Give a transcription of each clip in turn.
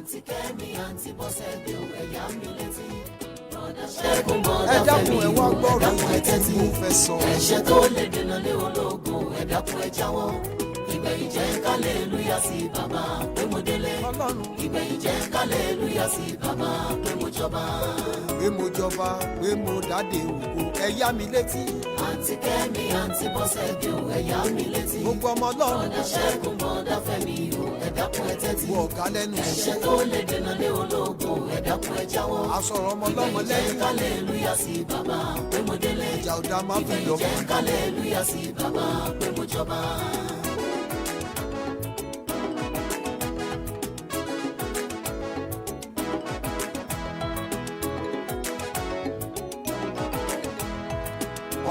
Àǹtí Kẹ́mi, àǹtí Bọ́sẹ̀dé ò, ẹ̀yà mi létí. Bọ̀dá Ṣẹ́gun, bọ̀dá Ẹ dákun, Fẹ́mi ẹ wá ò, ẹ gbọ́rọ̀ dákun, ẹ tí tẹ́tí. mo fẹ́ sọ. Ẹ̀ṣẹ̀ tó lè dènà lé ológun, ẹ dákun, ẹ jáwọ́. Ìgbẹ̀yìn jẹ́ kálẹ̀lúyà sí bàbá pé mo délé. Ọlọ́run. Ìgbẹ̀yìn jẹ́ kálẹ̀lúyà sí bàbá pé mo jọba. Pé mo jọba, pé mo dáde ògo, ẹ yá mi létí. Àǹtí Kẹ́mi, àǹtí Bọ́sẹ̀dé ò, ẹ̀yà mi létí. Gbogbo ọmọ Ọlọ́run. Bọ̀dá Ṣẹ́gun, bọ̀dá Fẹ́mi ò, ẹ dákun, ẹ tẹ́tí. Wọ ọ̀gá lẹ́nu Ẹ̀ṣẹ̀ iṣẹ́. tó lè dènà lé ológun, ẹ dákun, ẹ jáwọ́. Asọ̀rọ̀ ọmọ ọlọ́mọ Ìgbẹ̀yìn jẹ́ lẹ́yìn. kálẹ̀lúyà sí bàbá pé mo délé. Ìjà ọ̀dà máa fi Ìgbẹ̀yìn lọ. jẹ́ kálẹ̀lúyà sí bàbá pé mo jọba.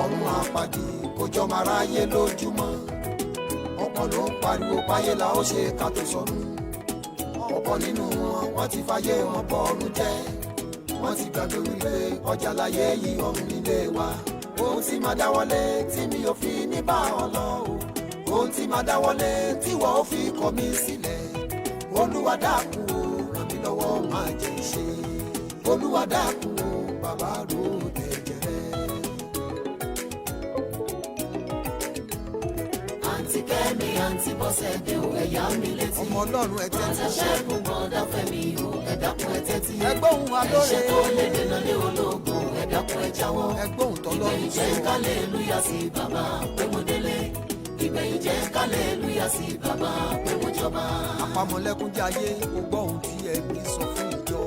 Ọ̀run àpàdé kò jọmọ aráyé lójúmọ́. Ọ̀pọ̀ ló ń pariwo páyé la ó ṣe ká tó sọnù. Ọ̀pọ̀ nínú wọn, wọ́n ti fàyè wọn bọ ọ̀run jẹ́. Wọ́n ti gbàgbé wípé ọjà láyé yìí, ọ̀run nílé wa. Ohun tí máa dáwọ́lé tí mi ò fi ní bá ọ lọ o, ohun tí máa dáwọ́lé tí wọ́n ó fi kọ̀ mí sílẹ̀, Olúwa dákun o, ràn mí lọ́wọ́, máa jẹ́ ṣe. Olúwa dákun o, bàbá ro tẹ̀jẹ̀ rẹ̀. Àǹtí Kẹ́mi, àǹtí Bọ́sẹ̀dé ò, ẹ̀yà mi létí. Ọmọ Ọlọ́run, ẹ tẹ́tí. Bọ̀dá Ṣẹ́gun, bọ̀dá Fẹ́mi ò, ẹ dákun, ẹ tẹ́tí. Ẹ gbóhùn alóore. Ẹ̀ṣẹ̀ tó lè dènà lé ológun, ẹ dákun, ẹ jáwọ́. Ẹ gbóhùn tọ́lọ́run Ìgbẹ̀yìn jẹ́ sọ. kálẹ̀lúyà sí bàbá pé mo délé. Ìgbẹ̀yìn jẹ́ kálẹ̀lúyà sí bàbá pé mo jọba. Àpamọ̀lẹ́kúnjayé, o gbọ́ ohun tí ẹbí sọ fún ìjọ.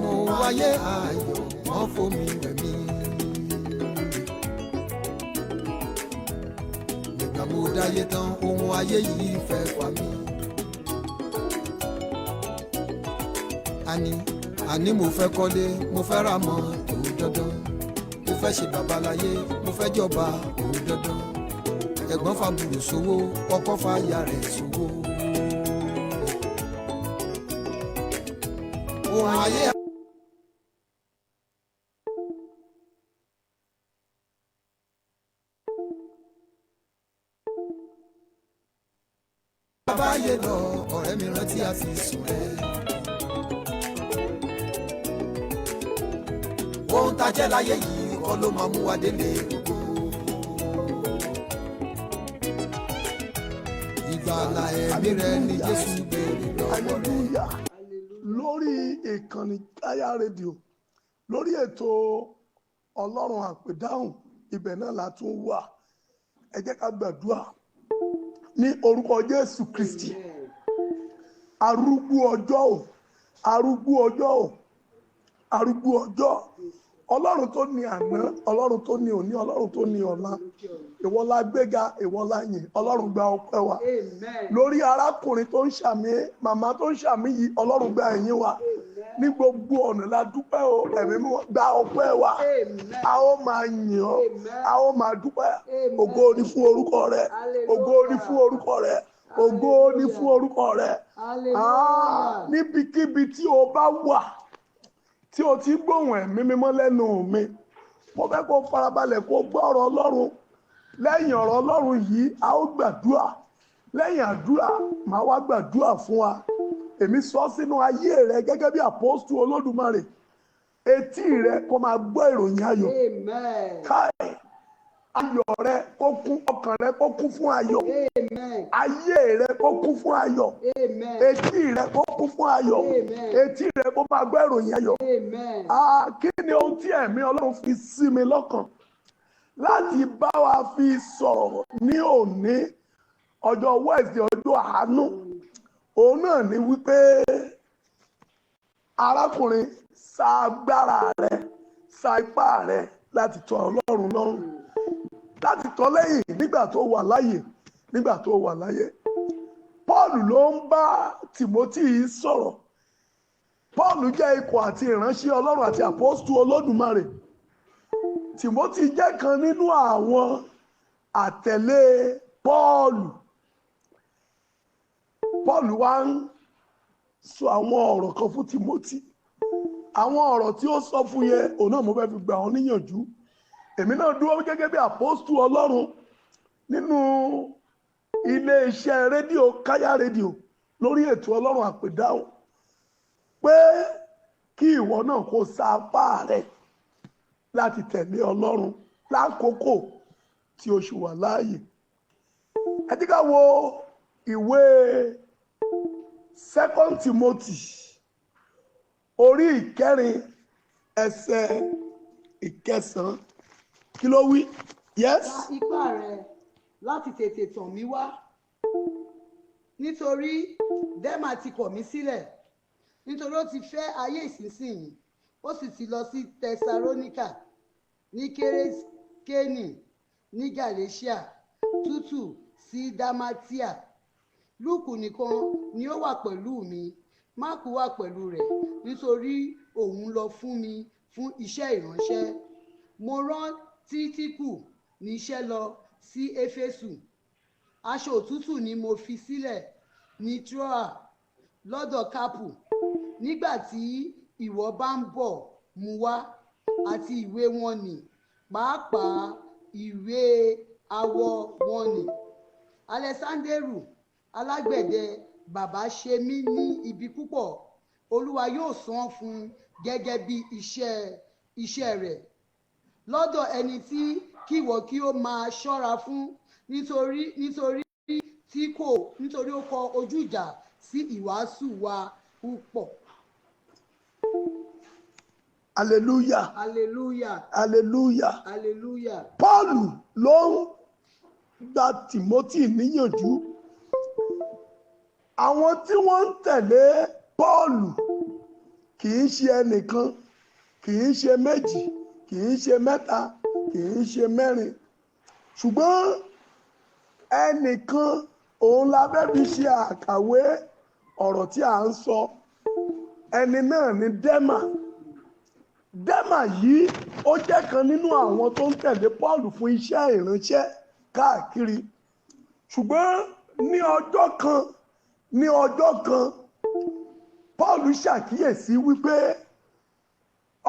Mo wáyé ayọ̀, wọ́n fomi wẹ̀ mí. Nígbà mo dáyé tán, ohun ayé yìí fẹ́ fà mí. Àní mo fẹ́ kọ́lé, mo fẹ́ ra mọ́tò dandan. Mo fẹ́ ṣe babaláyé, mo fẹ́ jọba òun dandan. Ẹ̀gbọ́n fàbùrù sówó, ọkọ fàyà rẹ̀ sówó. Ohun ayé. Báyé lọ, ọ̀rẹ́ mi, rántí àti sùn rẹ̀. Ohun tá a jẹ́ láyé yìí kọ́ ló máa mú wa délé gbogbo. Ìgbàlà ẹ̀mí rẹ ni Jésù béèrè lọ́wọ́ rẹ̀. Hallelujah! Lórí ìkànnì Káyà Rédíò, lórí ètò Ọlọ́run Àpèdáhùn, ibẹ̀ náà la tún wà. Ẹ jẹ́ ká gbàdúrà ní orúkọ Jésù Kristi. Arúgbó ọjọ́ o, arúgbó ọjọ́ o, arúgbó ọjọ́, Ọlọ́run tó ní àná, Ọlọ́run tó ní òní, Ọlọ́run tó ní ọ̀la, ìwọ la gbéga, ìwọ la yìn. Ọlọ́run, gba ọpẹ́ wa lórí arákùnrin tó ń ṣàmì, màmá tó ń ṣàmì yìí. Ọlọ́run, gba ẹ̀yìn wa ní gbogbo ọ̀nà la dúpẹ́ o. Ẹ̀mí mímọ́, gba ọpẹ́ wa. A ó máa yìn ọ́, a ó máa dúpẹ́. Ògo ni fún orúkọ rẹ, ògo ni fún orúkọ rẹ, ògo ni fún orúkọ rẹ. Ah, níbikíbi tí o bá wà tí o ti gbóhùn Ẹ̀mí Mímọ́ lẹ́nu mi, mo fẹ́ kó farabalẹ̀ kó gbọ́ ọ̀rọ̀ Ọlọ́run. Lẹ́yìn ọ̀rọ̀ Ọlọ́run yìí, a ó gbàdúrà. Lẹ́yìn àdúrà, màá wá gbàdúrà fún wa. Èmi sọ sínú ayé rẹ gẹ́gẹ́ bí àpọ́stù Olódùmarè, etí rẹ kó máa gbọ́ ìròyìn ayọ̀. Káì, ayọ̀ rẹ kó kún, ọkàn rẹ kó kún fún ayọ̀, ayé rẹ kó kún fún ayọ̀, etí rẹ kó kún fún ayọ̀, etí rẹ kó máa gbọ́ ìròyìn ayọ̀. Ah, kí ni ohun tí Ẹ̀mí Ọlọ́run fi sí mi lọ́kàn láti bá wa fi sọ̀rọ̀ ní òní, ọjọ́ Wednesday, ọjọ́ àánú? Òun náà ni wípé, arákùnrin, sa agbára rẹ, sa ipá rẹ láti tọ̀ Ọlọ́run lọ́rùn, láti tọ̀ lẹ́yìn nígbà tó wà láàyè, nígbà tó wà láyé. Paul ló ń bá Timothy sọ̀rọ̀. Paul jẹ́ ikọ̀ àti ìránṣẹ́ Ọlọ́run àti àpọ́stù Olódùmarè. Timothy jẹ́ kan nínú àwọn àtẹ̀lé Paul. Paul wá ń sọ àwọn ọ̀rọ̀ kan fún Timothy. Àwọn ọ̀rọ̀ tí ó sọ fún yẹn, òun náà mo fẹ́ fi gbà ọ́ níyànjú. Èmi náà dúró gẹ́gẹ́ bí àpọ́stù Ọlọ́run nínú iléeṣẹ́ rédíò Káyà Rédíò, lórí ètò Ọlọ́run Àpèdáhùn. pé kí ìwọ náà kó sa apá rẹ láti tẹ̀lé Ọlọ́run lákòókò tí o ṣì wà láàyè. Ẹ jẹ́ ká wo ìwé Second Timothy orí 4 ẹsẹ̀ 9, kí ló wí? Yes. Sa ipá rẹ láti tètè tọ̀ mí wá, nítorí Dẹ́mà ti kọ̀ mí sílẹ̀, nítorí ó ti fẹ́ ayé ìsinsìnyí, ó sì ti lọ sí Tẹsalóníkà, ní Kérékénì, ní Gàlẹ́ṣíà, Tútù sí Dámátìà. Lúùkù nìkan ni ó wà pẹ̀lú mi, Máàkù wà pẹ̀lú rẹ̀, nítorí òun lọ fún mi fún iṣẹ́ ìránṣẹ́. Mo rán Títíkù níṣẹ́ lọ sí Éfésù. Aṣọ òtútù ni mo fi sílẹ̀ ní Troa lọ́dọ̀ Kápù. Nígbà tí ìwọ bá ń bọ̀, mú wá, àti ìwé wọn nì, pàápàá ìwé awọ wọn nì. Alẹ́sándérù alágbẹ̀dẹ bàbá ṣe mí ní ibi púpọ̀. Olúwa yóò san fún un gẹ́gẹ́ bí iṣẹ́ rẹ̀. Lọ́dọ̀ ẹni tí kíwọ kí ó máa ṣọ́ra fún, nítorí ó kọ ojú ìjà sí ìwàásù wa púpọ̀. Hallelujah. Hallelujah. Hallelujah. Hallelujah. Paul ló ń gba Timothy níyànjú. Àwọn tí wọ́n ń tẹ̀lé Paul kì í ṣe ẹnìkan, kì í ṣe méjì, kì í ṣe mẹ́ta, kì í ṣe mẹ́rin. Ṣùgbọ́n ẹnìkan òun la fẹ́ fi ṣe àkàwé ọ̀rọ̀ tí à ń sọ. Ẹni náà ni Dẹ́mà. Dẹ́mà yìí ó jẹ́ kan nínú àwọn tó ń tẹ̀lé Paul fún iṣẹ́ ìránṣẹ́ káàkiri. Ṣùgbọ́n ní ọjọ́ kan Paul ṣàkíyèsí wípé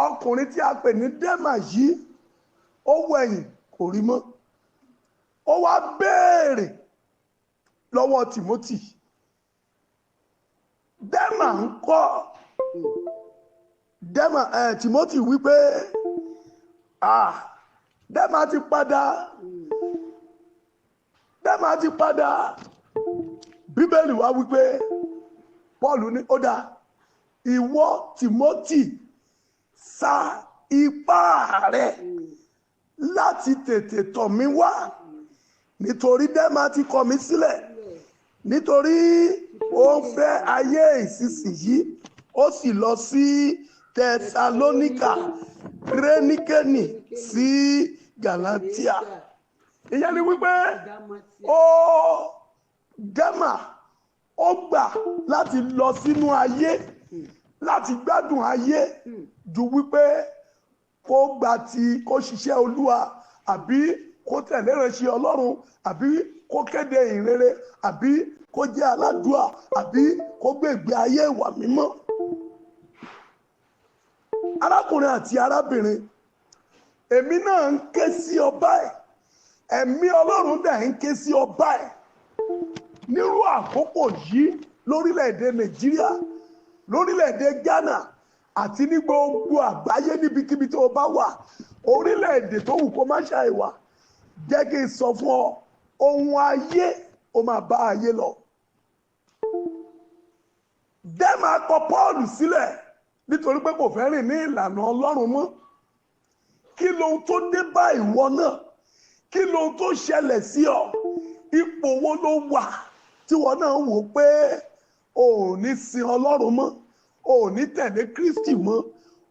ọkùnrin tí a pè ní Dẹ́mà yìí ó wẹ̀yìn kò rí mọ́. Ó wá béèrè lọ́wọ́ Timothy, Dẹ́mà ń kọ́? Dẹ́mà Timothy wípé Dẹ́mà ti padà. Dẹ́mà ti padà. Bíbélì wá wípé Paul ní ó dáa, ìwọ Timothy sa ipá rẹ láti tètè tọ̀ mí wá, nítorí Dẹ́mà ti kọ̀ mí sílẹ̀, nítorí ó ń fẹ́ ayé ìsinsìnyí, ó sì lọ sí Tẹsalóníkà, Kréníkẹ́nì sí Gàlátíà. Ìyẹn ni wípé ó Dẹ́mà ó gbà láti lọ sínú ayé, láti gbádùn ayé, ju wípé kó gbà tí kó ṣiṣẹ́ Olúwa, àbí kó tẹ̀lé ìránṣẹ́ Ọlọ́run, àbí kó kéde ìrere, àbí kó jẹ́ aládùúà, àbí kó gbé ìgbé ayé ìwà mímọ́. Arákùnrin àti arábìnrin, èmi náà ń ké sí ọba ẹ̀, ẹ̀mí Ọlọ́run dẹ̀ ń ké sí ọba ẹ̀. Nírú àkókò yìí lórílẹ̀‐èdè Nàìjíríà, lórílẹ̀‐èdè Ghana àti ní gbogbo àgbáyé, níbikíbi tó o bá wà, orílẹ̀‐èdè tó wù kó má ṣàìwà, jẹ́ kí n sọ fún ọ, ohun ayé ó máa bá ayé lọ. Dẹ́mà kọ Paul sílẹ̀ nítorí pé kò fẹ́ rìn ní ìlànà Ọlọ́run mọ́. Kí lohun tó dé bá ìwọ náà? Kí lohun tó ṣẹlẹ̀ sí ọ? Ipò wo ló wà tí wọn náà wò pé o ò ní sin Ọlọ́run mọ́, o ò ní tẹ̀lé Kristi mọ́,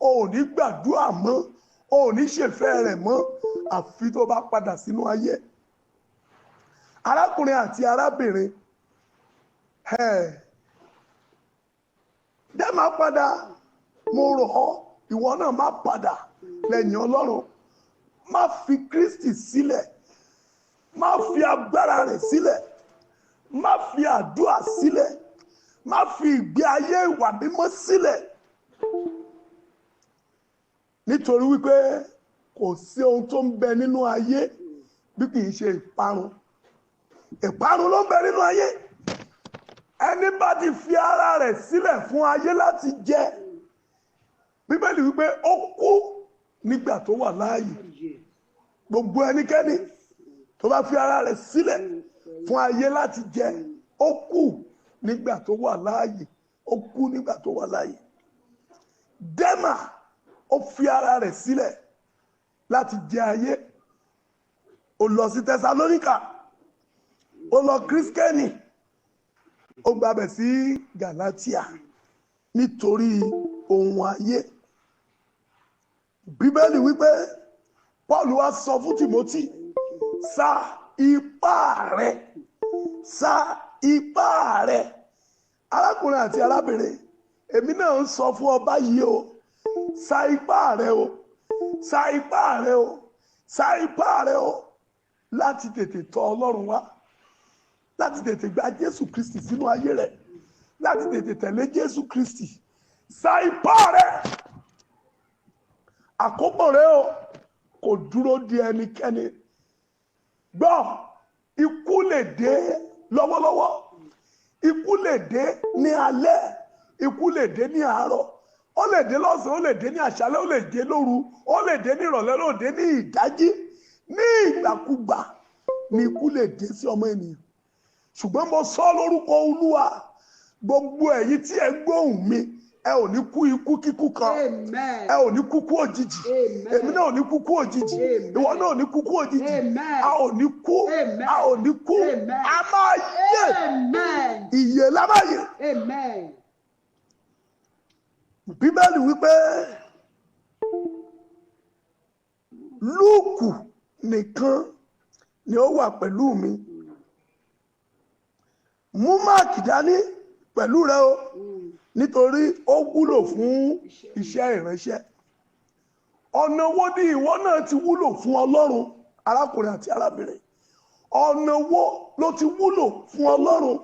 o ò ní gbàdúrà mọ́, o ò ní ṣèfẹ́ rẹ̀ mọ́, àfi tó bá padà sínú ayé? Arákùnrin àti arábìnrin, Dẹ́mà padà, mo rọ̀ ọ́, ìwọ náà má padà lẹ́yìn Ọlọ́run. Má fi Kristi sílẹ̀, má fi agbára rẹ̀ sílẹ̀, má fi àdúrà sílẹ̀, má fi ìgbé ayé ìwà mímọ́ sílẹ̀. Nítorí wípé kò sí ohun tó ń bẹ nínú ayé bí kì í ṣe ìparun. Ìparun ló ń bẹ nínú ayé. Ẹni Ẹni bá ti fi ara rẹ̀ sílẹ̀ fún ayé láti jẹ, Bíbélì wípé ó kú nígbà tó wà láàyè. Gbogbo ẹnikẹ́ni tó bá fi ara rẹ̀ sílẹ̀ fún ayé láti jẹ, ó kú nígbà tó wà láàyè. Ó kú nígbà tó wà láàyè. Dẹ́mà ó fi ara rẹ̀ sílẹ̀ láti jẹ ayé. Ó lọ sí Tẹsalóníkà, ó lọ Kírísítẹ́nì, ó gbabẹ̀ sí Gàlátíà nítorí ohun ayé. Bíbélì wípé Paul wá sọ fún Timothy, sa ipá rẹ, sa ipá rẹ. Arákùnrin àti arábìnrin, èmi náà ń sọ fún ọ báyìí o, sa ipá rẹ o, sa ipá rẹ o, sa ipá rẹ o, láti tètè tọ̀ Ọlọ́run wá, láti tètè gba Jésù Kristi sínú ayé rẹ, láti tètè tẹ̀lé Jésù Kristi. Sa ipá rẹ. Àkókò rẹ o kò dúró di ẹnikẹ́ni. Gbọ́, ikú lè dé lọ́wọ́lọ́wọ́, ikú lè dé ní alẹ́, ikú lè dé ní àárọ̀, ó lè dé lọ́sàn-án, ó lè dé ní àṣálẹ́, ó lè dé lóru, ó lè dé ní ìrọ̀lẹ́, ó lè dé ní ìdájí. Ní ìgbàkúgbà ni ikú lè dé sí ọmọ ènìyàn. Ṣùgbọ́n mo sọ lórúkọ Olúwa, gbogbo ẹ̀yin tí ẹ gbóhùn mi, ẹ ò ní kú ikú kíkú kan. Amen. Ẹ ò ní kú kú òjijì. Amen. Èmi náà ò ní kú kú òjijì. Amen. Ìwọ náà ò ní kú kú òjijì. Amen. A ò ní kú. Amen. A ò ní kú. Amen. A máa yè. Amen. Ìyè la máa yè. Amen. Bíbélì wípé Lúùkù nìkan ni ó wà pẹ̀lú mi. Mú Máàkì dání pẹ̀lú rẹ o, nítorí ó wúlò fún iṣẹ́ ìránṣẹ́. Ọ̀nà wo ni ìwọ náà ti wúlò fún Ọlọ́run, arákùnrin àti arábìnrin? Ọ̀nà wo ló ti wúlò fún Ọlọ́run?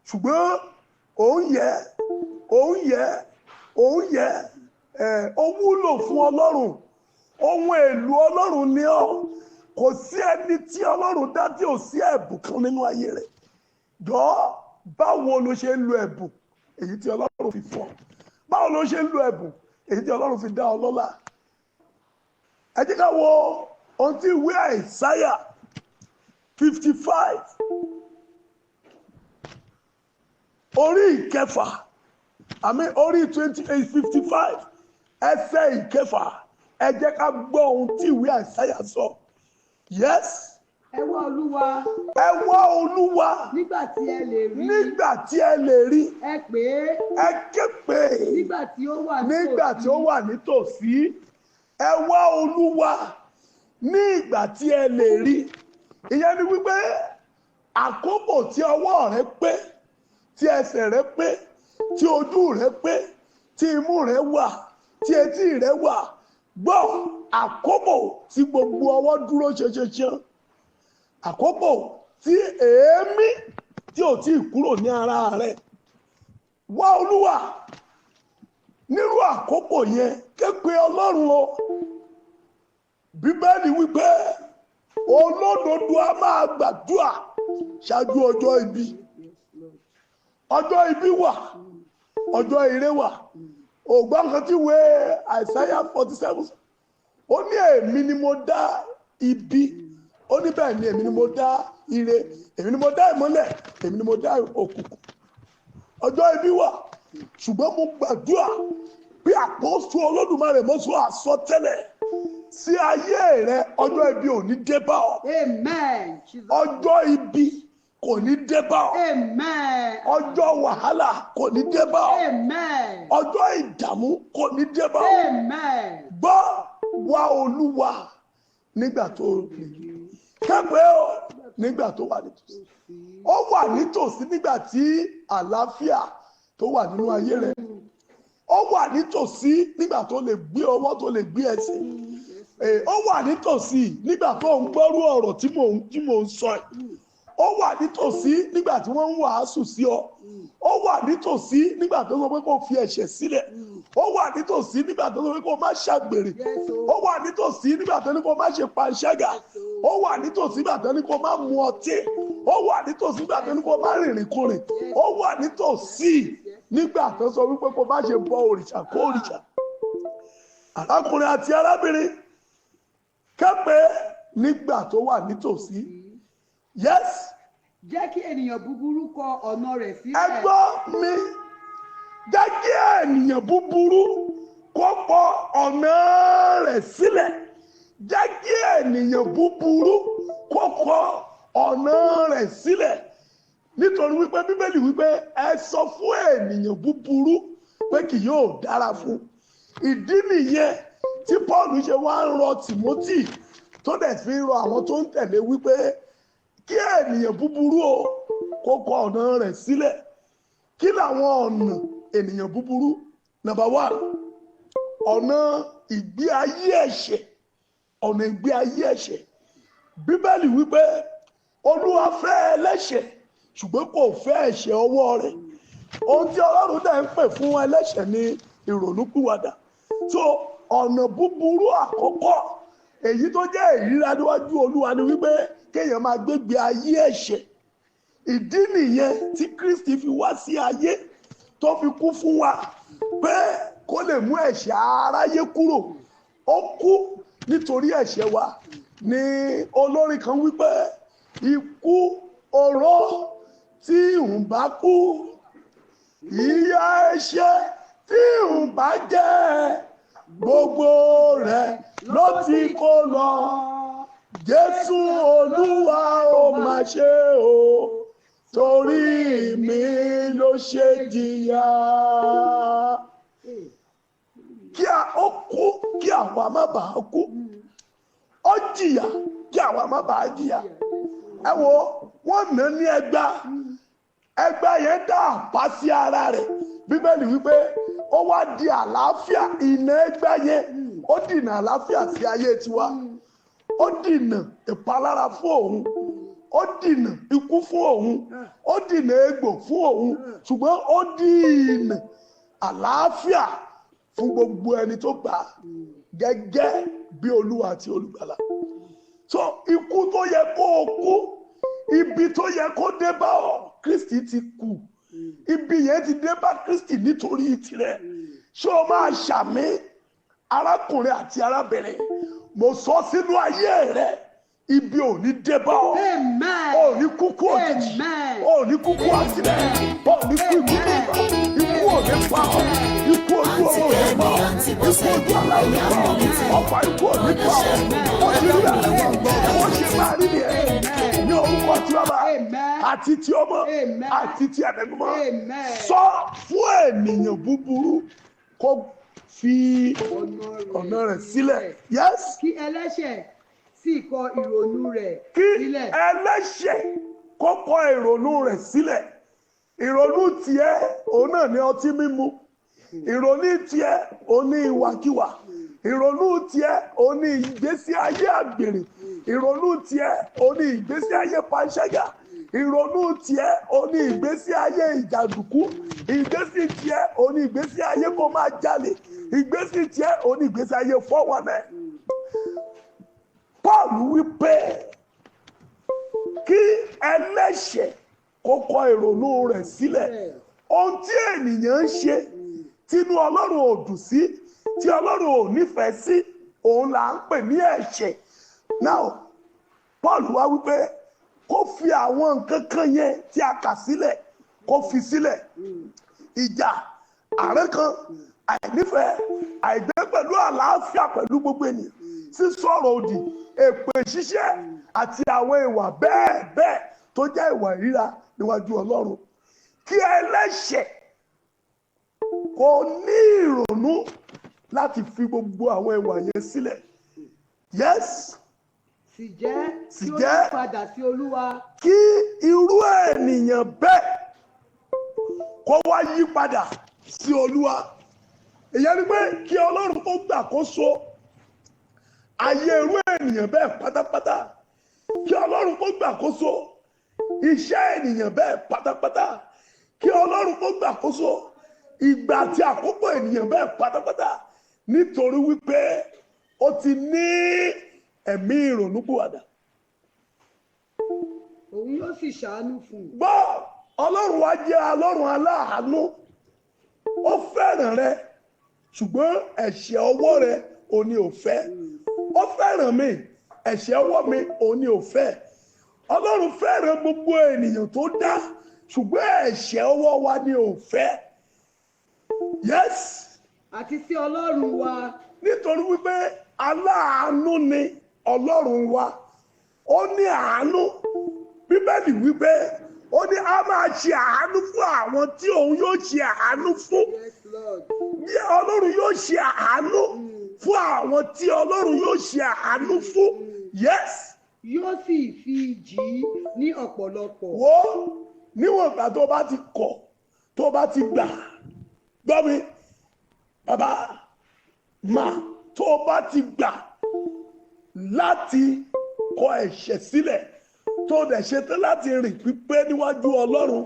Ṣùgbọ́n òun yẹ, òun yẹ, òun yẹ, ẹ̀, ó wúlò fún Ọlọ́run. Ohun èlò Ọlọ́run ni ọ́. Kò sí ẹni tí Ọlọ́run dá tí ò sí ẹ̀bùn kan nínú ayé rẹ̀. Jọ̀ọ́, báwo ló ṣe ń lo ẹ̀bùn èyí tí Ọlọ́run fi fún ọ? Báwo ló ṣe ń lo ẹ̀bùn èyí tí Ọlọ́run fi dá ọ lọ́lá? Ẹ jẹ́ ká wo ohun tí ìwé Àìsáyà 55 orí ìkẹfà, àmì orí 28 55 ẹsẹ̀ ìkẹfà. Ẹ jẹ́ ká gbọ́ ohun tí ìwé Àìsáyà sọ. Yes. Ẹ wá Olúwa. Ẹ wá Olúwa. Nígbà tí ẹ lè rí. Nígbà tí ẹ lè rí. Ẹ pè é. Ẹ ké pè é. Nígbà tí ó wà nítòsí. Nígbà tí ó wà nítòsí. Ẹ wá Olúwa ní ìgbà tí ẹ lè rí. Ìyẹn ni wípé àkókò tí ọwọ́ rẹ pé, tí ẹsẹ̀ rẹ pé, tí ojú rẹ pé, tí imú rẹ wà, tí etí rẹ wà. Gbọ́, àkókò tí gbogbo ọwọ́ dúró ṣeṣeṣe, àkókò tí èémí tí ò tí ì kúrò ní ara rẹ. Wá Olúwa nírú àkókò yẹn, ké pe Ọlọ́run o. Bíbélì wípé olódodo a máa gbàdúrà ṣáájú ọjọ́ ibi. Ọjọ́ ibi wà, ọjọ́ ire wà. Ògbọ́n kan tí wé Àìsáyà 47, ó ní èmi ni mo dá ibi, ó ní bẹ́ẹ̀ ni èmi ni mo dá ire, èmi ni mo dá ìmọ́lẹ̀, èmi ni mo dá òkùnkùn. Ọjọ́ ibi wà, ṣùgbọ́n mo gbàdúrà bí àpọ́sù Olódùmarè mo sọ àsọtẹ́lẹ̀ sí ayé rẹ, ọjọ́ ibi ò ní dé bá ọ. Amen. Jesus. Ọjọ́ ibi kò ní dé bá ọ. Amen. Ọjọ́ wàhálà kò ní dé bá ọ. Amen. Ọjọ́ ìdààmú kò ní dé bá ọ. Amen. Gbọ́, wá Olúwa nígbà tó lè kẹ́pẹ́ ọ, nígbà tó wà nítòsí. Ó wà nítòsí nígbà tí àlàáfíà tó wà nínú ayé rẹ. Ó wà nítòsí nígbà tó lè gbé ọwọ́, tó lè gbé ẹsẹ̀. Ó wà nítòsí nígbà tó ń gbọ́rú ọ̀rọ̀ tí mò ń sọ yìí. Ó wà nítòsí nígbà tí wọ́n ń wàásù sí ọ. Ó wà nítòsí nígbà tó sọ pé kó fi ẹ̀ṣẹ̀ sílẹ̀. Ó wà nítòsí nígbà tó sọ pé kó má ṣàgbèrè. Yes, o. Ó wà nítòsí nígbà tó ní kó má ṣe panṣágà. Ó wà nítòsí nígbà tó ní kó má mu ọtí. Ó wà nítòsí nígbà tó ní kó má rìnrìn kurìn. Ó wà nítòsí nígbà tó sọ wípé kó má ṣe bọ òrìṣà kó òrìṣà. Arákùnrin àti arábìnrin, kẹ́pẹ́ nígbà tó wà nítòsí. Yes. Jẹ́ kí ènìyàn búburú kọ ọ̀nà rẹ̀ Ẹ sílẹ̀. gbọ́ mi, jẹ́ kí ènìyàn búburú kó kọ ọ̀nà rẹ̀ sílẹ̀. Jẹ́ kí ènìyàn búburú kó kọ ọ̀nà rẹ̀ sílẹ̀, nítorí wípé Bíbélì wípé ẹ sọ fún ènìyàn búburú pé kì yóò dára fún. Ìdí nìyẹn tí Paul ṣe wá ń rọ Timothy, tó dẹ̀ fi ń rọ àwọn tó ń tẹ̀lé wípé kí ènìyàn búburú o kó kọ ọ̀nà rẹ̀ sílẹ̀. Kí làwọn ọ̀nà ènìyàn búburú? Number one, ọ̀nà ìgbé ayé ẹ̀ṣẹ̀. Ọ̀nà ìgbé ayé ẹ̀ṣẹ̀. Bíbélì wípé Olúwa fẹ́ ẹlẹ́ṣẹ̀, ṣùgbọ́n kò fẹ́ ẹ̀ṣẹ̀ ọwọ́ rẹ̀. Ohun tí Ọlọ́run dẹ̀ ń pè fún ẹlẹ́ṣẹ̀ ní ìrònúpìwàdà. So ọ̀nà búburú àkọ́kọ́, èyí tó jẹ́ ìríra níwájú Olúwa, ni wípé kéèyàn máa gbégbé ayé ẹ̀ṣẹ̀. Ìdí nìyẹn tí Kristi fi wá sí ayé, tó fi kú fún wa, pé kó lè mú ẹ̀ṣẹ̀ aráyé kúrò. Ó kú nítorí ẹ̀ṣẹ̀ wa. Ní olórin kan wípé, "Ikú oró tí ń bá kú, ìyà ẹ̀ṣẹ̀ tí ń bá jẹ, gbogbo rẹ̀ ló ti kó lọ. Jésù Olúwa, ó mà ṣe o, torí mi ló ṣe jìyà." Kí a ó kú kí àwa má bàa kú. Ó jìyà kí àwa má bàa jìyà. Ẹ wo, wọ́n nà ní ẹgbà. Ẹgbà yẹn dá àpá sí ara rẹ̀. Bíbélì wípé ó wá di àlàáfíà. Ìnà ẹgbà yẹn, ó dìnà àlàáfíà sí ayé tiwa. Ó dìnà ìpalára fún òun, ó dìnà ikú fún òun, ó dìnà egbò fún òun, ṣùgbọ́n ó dìnà àlàáfíà fún gbogbo ẹni tó gbà á gẹ́gẹ́ bí Olúwa àti Olùgbàlà. So ikú tó yẹ kó o kú, ibi tó yẹ kó dé bá ọ, Kristi ti kú. Ibi yẹn ti dé bá Kristi nítorí tirẹ̀. Ṣé o máa ṣàmì, arákùnrin àti arábìnrin? Mo sọ sínú ayé rẹ, ibi ò ní dé bá ọ. Amen. Ò ní kúkú òjijì. Amen. Ò ní kúkú àtìlẹ. Ò ní kú ikú tó bá. Ikú ò ní pa ọ. Ikú ojú ọmọ ò ní pa ọ. Ikú ojú àlá ò ní pa ọ. Ọ̀pá ikú ò ní pa ọ. Ó ti rí bẹ́ẹ̀. Ó ṣe máa rí nìyẹn ní orúkọ tí Bàbá Amen. àti tí Ọmọ Amen. àti tí Ẹ̀mí Mímọ́. Amen. Sọ fún ènìyàn búburú kó fi ọ̀nà rẹ̀ sílẹ̀. Yes. Kí ẹlẹ́ṣẹ̀ sì kọ ìrònú rẹ̀ Kí sílẹ̀. ẹlẹ́ṣẹ̀ kó kọ ìrònú rẹ̀ sílẹ̀. Ìrònú tiẹ̀, òun náà ní ọtí mímu. Ìrònú tiẹ̀, òun ní ìwàkiwà. Ìrònú tiẹ̀, òun ní ìgbésí ayé àgbèrè. Ìrònú tiẹ̀, òun ní ìgbésí ayé panṣágà. Ìrònú tiẹ̀, òun ní ìgbésí ayé ìjàdùkú. Ìgbésí tiẹ̀, òun ní ìgbésí ayé kó máa jalè. Ìgbésí tiẹ̀, òun ní ìgbésí ayé 419. Paul wípé kí ẹlẹ́ṣẹ̀ kó kọ ìrònú rẹ̀ sílẹ̀. Ohun tí ènìyàn ń ṣe tínú Ọlọ́run ò dùn sí, tí Ọlọ́run ò nífẹ̀ẹ́ sí, òun là ń pè ní ẹ̀ṣẹ̀. Now, Paul wá wípé kó fi àwọn nǹkan kan yẹn tí a kà sílẹ̀, kó fi sílẹ̀: ìjà, àárẹ̀ kan, àìnífẹ̀ẹ́, àìgbé pẹ̀lú àlàáfíà pẹ̀lú gbogbo ènìyàn, sísọ̀rọ̀ òdì, èpè ṣíṣẹ́ àti àwọn ìwà bẹ́ẹ̀ bẹ́ẹ̀ tó jẹ́ ìwà ìríra níwájú Ọlọ́run. Kí ẹlẹ́ṣẹ̀ kò ní ìrònú láti fi gbogbo àwọn ìwà yẹn sílẹ̀. Yes. Sì jẹ́ Sì kí ó jẹ́. yí padà sí Olúwa. Kí irú ènìyàn bẹ́ẹ̀ kó wá yí padà sí Olúwa. Ìyẹn ni pé kí Ọlọ́run kó gbàkóso ayé irú ènìyàn bẹ́ẹ̀ pátápátá. Kí Ọlọ́run kó gbàkóso. iṣẹ́ ènìyàn bẹ́ẹ̀ pátápátá, kí Ọlọ́run kó gbàkóso ìgbà àti àkókò ènìyàn bẹ́ẹ̀ pátápátá, nítorí wípé ó ti ní ẹ̀mí ìrònúpìwàdà. Òun yóò sì ṣàánú fún un. Gbọ́, Ọlọ́run wa jẹ́ Ọlọ́run aláàánú. Ó fẹ́ràn rẹ, ṣùgbọ́n ẹ̀ṣẹ̀ ọwọ́ rẹ òun ni ò fẹ́. Ó fẹ́ràn mi, ẹ̀ṣẹ̀ ọwọ́ mi òun ni ò fẹ́. Ọlọ́run fẹ́ràn gbogbo ènìyàn tó dá, ṣùgbọ́n ẹ̀ṣẹ̀ ọwọ́ wa ni ò fẹ́. Yes. Àti sí Ọlọ́run wa. Nítorí wípé aláàánú ni Ọlọ́run wa, ó ní àánú. Bíbélì wípé ó ní a máa ṣe àánú fún àwọn tí òun yóò ṣe àánú fún. Yes, Lord. Bí Ọlọ́run yóò ṣe àánú fún àwọn tí Ọlọ́run yóò ṣe àánú fún. Yes. Yóò sì fi jì í ní ọ̀pọ̀lọpọ̀. Wo, níwọ̀n ìgbà tó bá ti kọ̀, tó bá ti gbà, gbọ́ mi, bàbá, mà, tó bá ti gbà láti kọ ẹ̀ṣẹ̀ sílẹ̀, tó dẹ̀ ṣetán láti rìn pípé níwájú Ọlọ́run,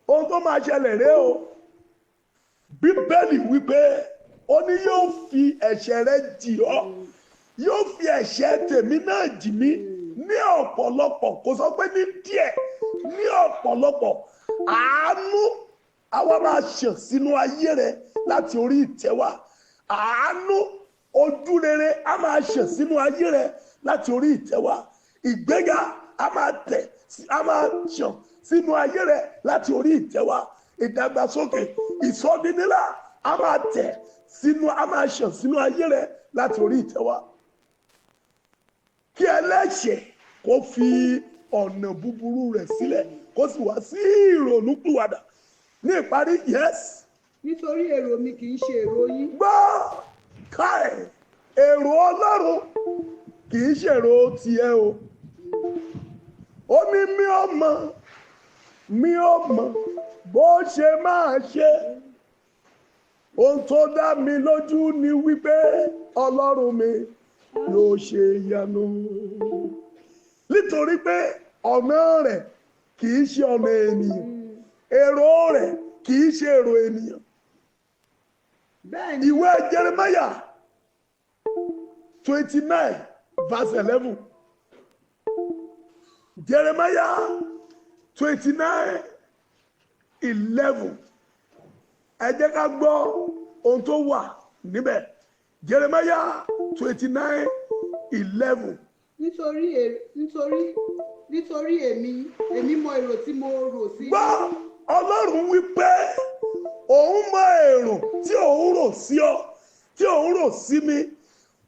ohun tó máa ṣẹlẹ̀ rèé o. Bíbélì wípé ó ní yóò fi ẹ̀ṣẹ̀ rẹ jì ọ́, yóò fi ẹ̀ṣẹ̀ tèmi náà jì mí ní ọ̀pọ̀lọpọ̀. Kò sọ pé ní díẹ̀, ní ọ̀pọ̀lọpọ̀. Àánú àwa máa ṣàn sínú ayé rẹ láti orí ìtẹ́ wa. Àánú, ojú rere á máa ṣàn sínú ayé rẹ láti orí ìtẹ́ wa. Ìgbéga á máa tẹ̀, á máa ṣàn sínú ayé rẹ láti orí ìtẹ́ wa. Ìdàgbàsókè, ìsọdínnílá á máa tẹ̀ sínú, á máa ṣàn sínú ayé rẹ láti orí ìtẹ́ wa. Kí ẹlẹ́ṣẹ̀ kó fi ọ̀nà búburú rẹ̀ sílẹ̀, kó sì wá sí ìrònúpìwàdà. Ní ìparí, yes. Nítorí èrò mi kì í ṣe èrò yín. Gbọ́ káì, èrò Ọlọ́run kì í ṣèrò tiẹ̀ o. Ó ní mi ò mọ̀, mi ò mọ̀ bó ṣe máa ṣe. Ohun tó dá mi lójú ni wípé Ọlọ́run mi yóò ṣe ìyanu. Nítorí pé ọ̀nà rẹ̀ kì í ṣe ọ̀nà ènìyàn, èrò rẹ̀ kì í ṣe èrò ènìyàn. Bẹ́ẹ̀ ni. Ìwé Jeremiah 29 verse 11. Jeremiah 29:11. Ẹ jẹ́ ká gbọ́ ohun tó wà níbẹ̀. Jeremiah 29:11. Nítorí èmi mọ èrò tí mo rò sí. Gbọ́, Ọlọ́run wí pé òun mọ èrò tí òun rò sí ọ, tí òun rò sí mi.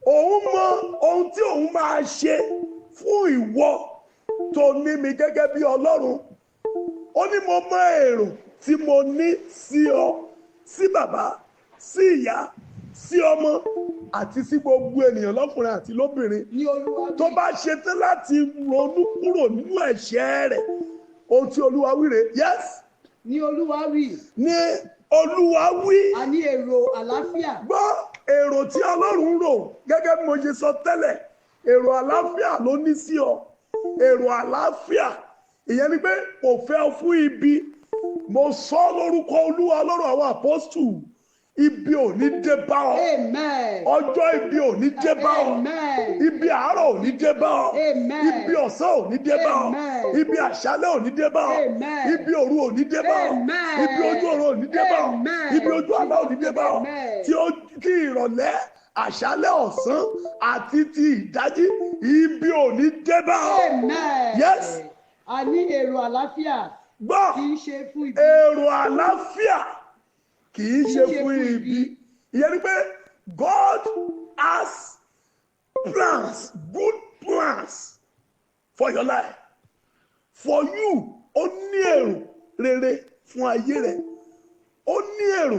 Òun mọ ohun tí òun máa ṣe fún ìwọ tó ní mi gẹ́gẹ́ bí Ọlọ́run. Ó ní mo mọ èrò tí mo ní sí ọ, sí bàbá, sí ìyá, sí ọmọ àti sí gbogbo ènìyàn lọ́kùnrin àti lóbìnrin Ní Olúwa wí. tó bá ṣetán láti ronú kúrò nínú ẹ̀ṣẹ̀ rẹ̀. Ohun tí Olúwa wí rèé. Yes. Ní Olúwa wí. Ní Olúwa wí. Àní èrò àlàáfíà. Gbọ́, èrò tí Ọlọ́run rò, gẹ́gẹ́ bí mo ṣe sọ tẹ́lẹ̀, èrò àlàáfíà ló ní sí ọ. Èrò àlàáfíà, ìyẹn ni pé kò fẹ́ ọ fún ibi. Mo sọ lórúkọ Olúwa Ọlọ́run àwọn àpọ́stù, ibi ò ní dé bá ọ. Amen. Ọjọ́ ibi ò ní dé bá ọ. Amen. Ibi àárọ̀ ò ní dé bá ọ. Amen. Ibi ọ̀sán ò ní dé bá ọ. Amen. Ibi àṣálẹ́ ò ní dé bá ọ. Amen. Ibi òru ò ní dé bá ọ. Amen. Ibi ojú ọ̀run ò ní dé bá ọ. Amen. Ibi ojú àlá ò ní dé bá ọ. Amen. Tí ó tí ìrọ̀lẹ́, àṣálẹ́, ọ̀sán àti ti ìdájí, ibi ò ní dé bá ọ. Amen. Yes. Àní èrò àlàáfíà Gbọ́, kì í ṣe fún ibi. èrò àlàáfíà kì í ṣe fún ibi. Ìyẹn ni pé God has plans, good plans for your life, for you. Ó ní èrò rere fún ayé rẹ, ó ní èrò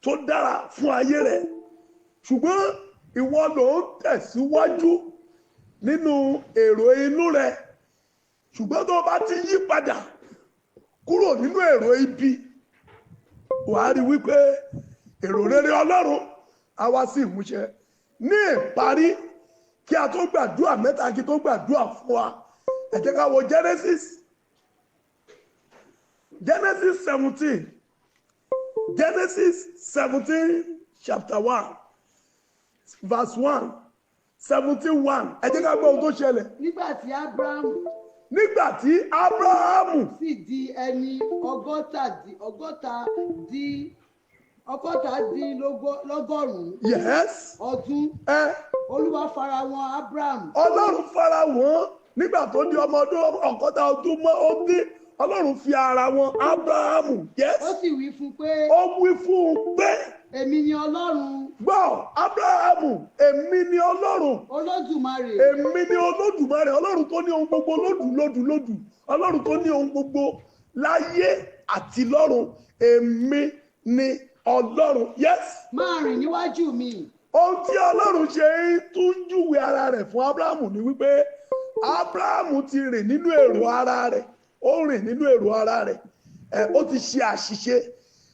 tó dára fún ayé rẹ, ṣùgbọ́n ìwọ ló ń tẹ̀síwájú nínú èrò inú rẹ. Ṣùgbọ́n tó o bá ti yí padà kúrò nínú èrò ibi, wàá rí wípé èrò rere Ọlọ́run á wá sí ìmúṣẹ. Ní ìparí, kí a tó gbàdúrà mẹ́ta, kí tó gbàdúrà fún wa, ẹ jẹ́ ká wo Genesis. Genesis 17, Genesis 17 chapter 1 verse 1, 17:1. Ẹ jẹ́ ká gbọ́ ohun tó ṣẹlẹ̀. Nígbà tí Abraham Nígbà tí Abrahamu sì di ẹni 160 ọgọ́rùn-ún ọdún, Olúwa fara wọn Abraham. Ọlọ́run fara wọ́n nígbà tó di ọmọ ọdún 60 ọdún mọ́ ó dín. Ọlọ́run fi ara wọn Abrahamu. Yes. Ó sì wí fún un pé, Ó wí fún un pé, Èmi ni Ọlọ́run Gbọ́, Abrahamu, èmi ni Ọlọ́run Olódùmarè. Èmi ni Olódùmarè, Ọlọ́run tó ní ohun gbogbo lódù lódù lódù, Ọlọ́run tó ní ohun gbogbo láyé àti lọ́run. Èmi ni Ọlọ́run. Yes. Máa rìn níwájú mi. Ohun tí Ọlọ́run ṣe ń tún júwe ara rẹ̀ fún Abrahamu ni wípé Abrahamu ti rìn nínú èrò ara rẹ̀. Ó rìn nínú èrò ara rẹ̀. Ó ti ṣe àṣìṣe.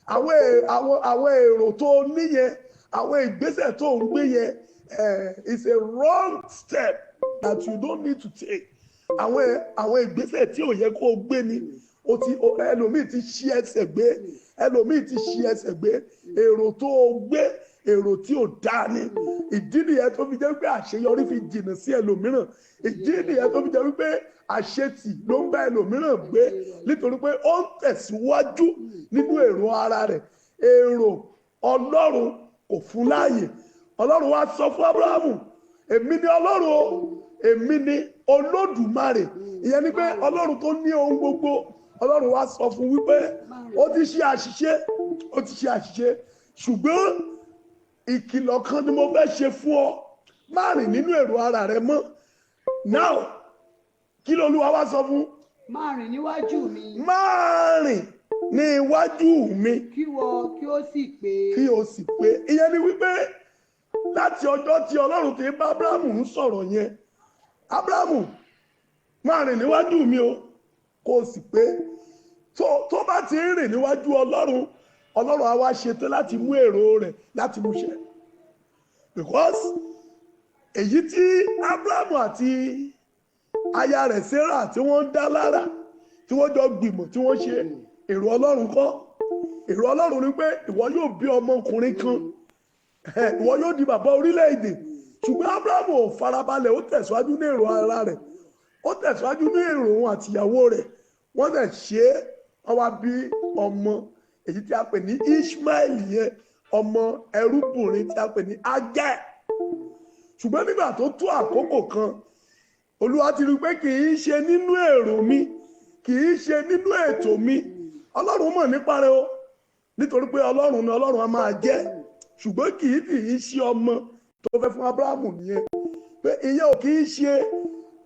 Àwọn èrò tó níyẹn, àwọn ìgbésẹ̀ tó ń gbé yẹn, is a wrong step that you don't need to take. Àwọn ìgbésẹ̀ tí ò yẹ kó o gbé ni o ti ẹlòmíì ti ṣí ẹsẹ̀ gbé, ẹlòmíì ti ṣí ẹsẹ̀ gbé. Èrò tó o gbé, èrò tí ò dáa ni. Ìdí nìyẹn tó fi jẹ́ pé àṣeyọrí fi jìnnà sí ẹlòmíràn. Ìdí nìyẹn tó fi jẹ́ wípé àṣetì ló ń bá ẹlòmíràn gbé, nítorí pé ó ń tẹ̀síwájú nínú èrò ara rẹ̀. Èrò Ọlọ́run kò fún láàyè. Ọlọ́run wá sọ fún Abrahamu, èmi ni Ọlọ́run o, èmi ni Olódùmarè. Ìyẹn ni pé Ọlọ́run tó ní ohun gbogbo. Ọlọ́run wá sọ fún wípé ó ti ṣe àṣìṣe, ó ti ṣe àṣìṣe, ṣùgbọ́n ìkìlọ̀ kan ni mo fẹ́ ṣe fún ọ: má rìn nínú èrò ara rẹ mọ́. Now, kí lolúwa wá sọ fún? Máa rìn níwájú mi. Má rìn ní iwájú mi. Kí wọ kí ó sì pé. Kí o sì pé. Ìyẹn ni wípé láti ọjọ́ tí Ọlọ́run ti bá Abrahamu ń sọ̀rọ̀ yẹn, Abrahamu, má rìn níwájú mi o, kó o sì pé. Tó bá ti ń rìn níwájú Ọlọ́run, Ọlọ́run á wá ṣetán láti mú èrò rẹ̀ láti mú ṣẹ. Because èyí tí Abrahamu àti aya rẹ̀ Sarah tí wọ́n ń dá lára, tí wọ́n jọ gbìmọ̀ tí wọ́n ṣe, èrò Ọlọ́run kọ́. Èrò Ọlọ́run ni pé ìwọ yóò bí ọmọkùnrin kan, ìwọ yóò di bàbá orílẹ̀-èdè. Ṣùgbọ́n Abrahamu ò farabalẹ̀, ó tẹ̀síwájú ní èrò ara rẹ̀, ó tẹ̀síwájú ní èrò òun àtìyàwó rẹ̀. Wọ́n dẹ̀ ṣe é, wọ́n wá bí ọmọ èyí tí a pè ní Ishmael yẹn, ọmọ ẹrúbìnrin tí a pè ní Agai. Ṣùgbọ́n nígbà tó tó àkókò kan, Olúwa ti rí i pé kì í ṣe nínú èrò mi, kì í ṣe nínú ètò mi. Ọlọ́run mọ̀ nípa rẹ̀ o, nítorí pé Ọlọ́run ni Ọlọ́run á máa jẹ́. Ṣùgbọ́n kì í ṣe ọmọ tó fẹ́ fún Abrahamu nìyẹn, pé ìyẹn ò kì í ṣe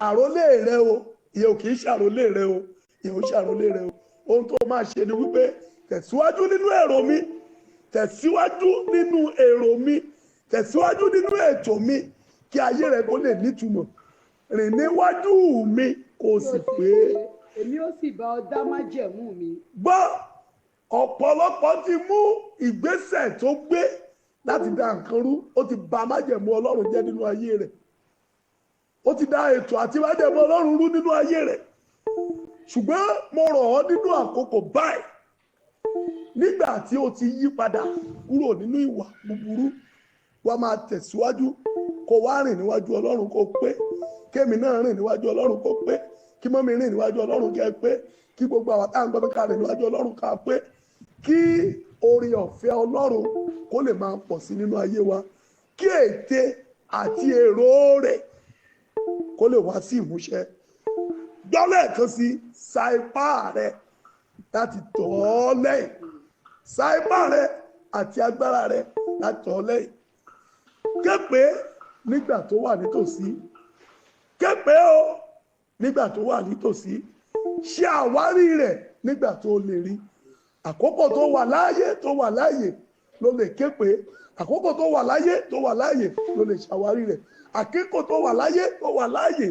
àrólé rẹ o, ìyẹn ò kì í ṣe àrólé rẹ o, ìyẹn ò ṣe àrólé rẹ o. Ohun tó máa ṣe ni wípé tẹ̀síwájú nínú èrò mi, tẹ̀síwájú nínú èrò mi, tẹ̀síwájú nínú ètò mi, kí ayé rẹ kó lè nítumọ̀. Rìn níwájú mi kó o sì pé. Èmi ó sì bá ọ dá májẹ̀mú mi. Gbọ́, ọ̀pọ̀lọpọ̀ ti mú ìgbésẹ̀ tó gbé láti dá nǹkan rú. Ó ti bà májẹ̀mú Ọlọ́run jẹ́ nínú ayé rẹ̀. Ó ti dá ètò àti májẹ̀mú Ọlọ́run rú nínú ayé rẹ̀. Ṣùgbọ́n mo rọ̀ ọ́ nínú àkókò báyìí, nígbà tí o ti yí padà kúrò nínú ìwà búburú, wá máa tẹ̀síwájú, kó wá rìn níwájú Ọlọ́run kó pé, kémi náà rìn níwájú Ọlọ́run kó pé, kí mọ́mi rìn níwájú Ọlọ́run kẹ́ pé, kí gbogbo àwọn tá à ń gbọ́ mi ká rìn níwájú Ọlọ́run ká pé, kí oore ọ̀fẹ́ Ọlọ́run kó lè máa pọ̀ sí nínú ayé wa, kí ète àti èrò rẹ̀ kó lè wá sí ìmúṣẹ. Gbọ́ lẹ́ẹ̀kan sí, sa ipá rẹ láti tọ̀ ọ́ lẹ́yìn. Sa ipá rẹ àti agbára rẹ láti tọ̀ ọ́ lẹ́yìn. Képe nígbà tó wà nítòsí. Képe o nígbà tó wà nítòsí. Ṣe àwárí rẹ̀ nígbà tó lè rí. Àkókò tó wà láàyè tó wà láàyè ló lè képe. Àkókò tó wà láyé tó wà láàyè ló lè ṣàwárí rẹ̀. Àkókò tó wà láyé tó wà láàyè,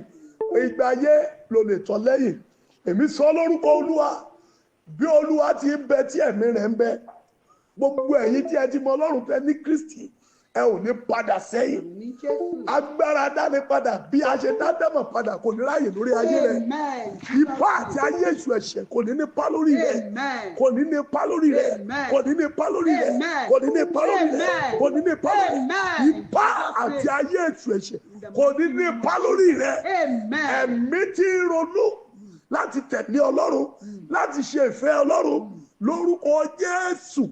ìgbà ayé ló lè tọ̀ lẹ́yìn. Èmi sọ lórúkọ Olúwa, bí Olúwa ti ń bẹ tí ẹ̀mí rẹ̀ ń bẹ, gbogbo ẹ̀yin tí ẹ ti mọ Ọlọ́run tẹ ní Kristi, Ẹ ò ní padà sẹ́yìn. Àmín Jésù. Agbára dáni padà bí a ṣe dá dẹ́mọ̀ padà kò ní ráàyè lórí ayé rẹ. Amen. Ipá àti ayé èṣù ẹ̀ṣẹ̀ kò ní nípa lórí rẹ. Amen. Kò ní nípa lórí rẹ. Amen. Kò ní nípa lórí rẹ. Amen. Kò ní nípa lórí rẹ. Amen. Kò ní nípa lórí rẹ. Amen. Ipá àti ayé èṣù ẹ̀ṣẹ̀ kò ní nípa lórí rẹ. Amen. Ẹ̀mí tí ń ronú láti tẹ̀lé Ọlọ́run, láti ṣe ìfẹ́ Ọlọ́run lórúkọ Jésù